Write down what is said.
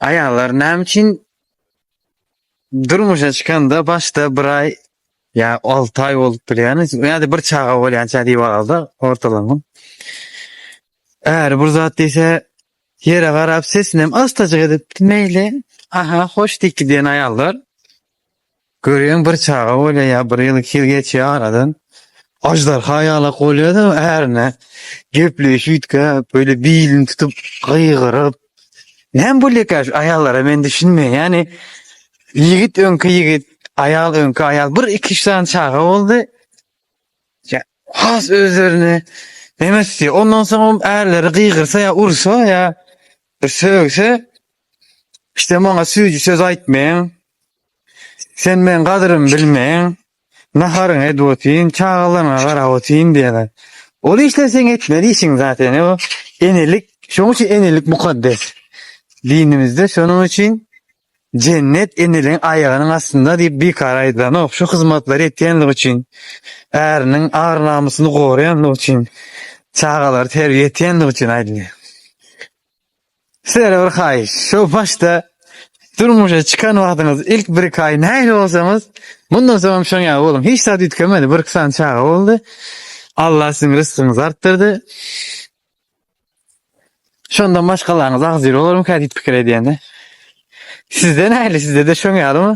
Aýallar näme üçin durmuşa çykanda başda bir aý ýa 6 aý bolup bilýän, ýa-da bir çaga bolýança diýip alda ortalama. Äri bir zat diýse ýere garap sesinem astajyk edip meýli, aha hoş diýip gidýän aýallar görýäň bir çaga bolýar ýa bir ýyl iki ýyl geçýär aradan. Aždarha ýalak bolýar-da ärine gepleýşi üýtgäp, böyle bilini tutup gygyryp. Näme bolýarka şu aýallara men düşünmeýän. Ýani ýigit öňki ýigit, aýal öňki aýal. Bir iki üç sany çaga boldy. Ýa has özlerini neme tutýar. Ondan soň ärleri gygyrsa ýa ursa ýa bir sögse işte maňa süýji söz aýtmaýaň. Sen meň gadyrymy bilmeýäň. Naharyňy edip otyryn, çagalaryňa garap otyryn diýýärler. Ol işler seň etmeli işiň zaten. O enelik, şonuň üçin enelik mukaddes. Dinimizde şonuň üçin jennet eneligiň aýagynyň astynda diýip bikar aýdylanok. Şu hyzmatlary etýänligi üçin, äriniň ar-namysyny goraýanlygy üçin, çagalary terbiýe etýänligi üçin aýdylýar. Sizlere bir haýyş, şu başda durmuşa çykan wagtyňyz ilk bir-iki aý nähili bolsaňyz, mundan soň hem şoň ýaly boluň. Hiç zat üýtgemedi, bir-iki sany çaga boldy. Allah siziň rysgyňyzy artdyrdy. Şonda maşgalaňyz agzybir bolarmyka diýip pikir edýän-de. Sizde nähili, sizde-de şoň ýalymy?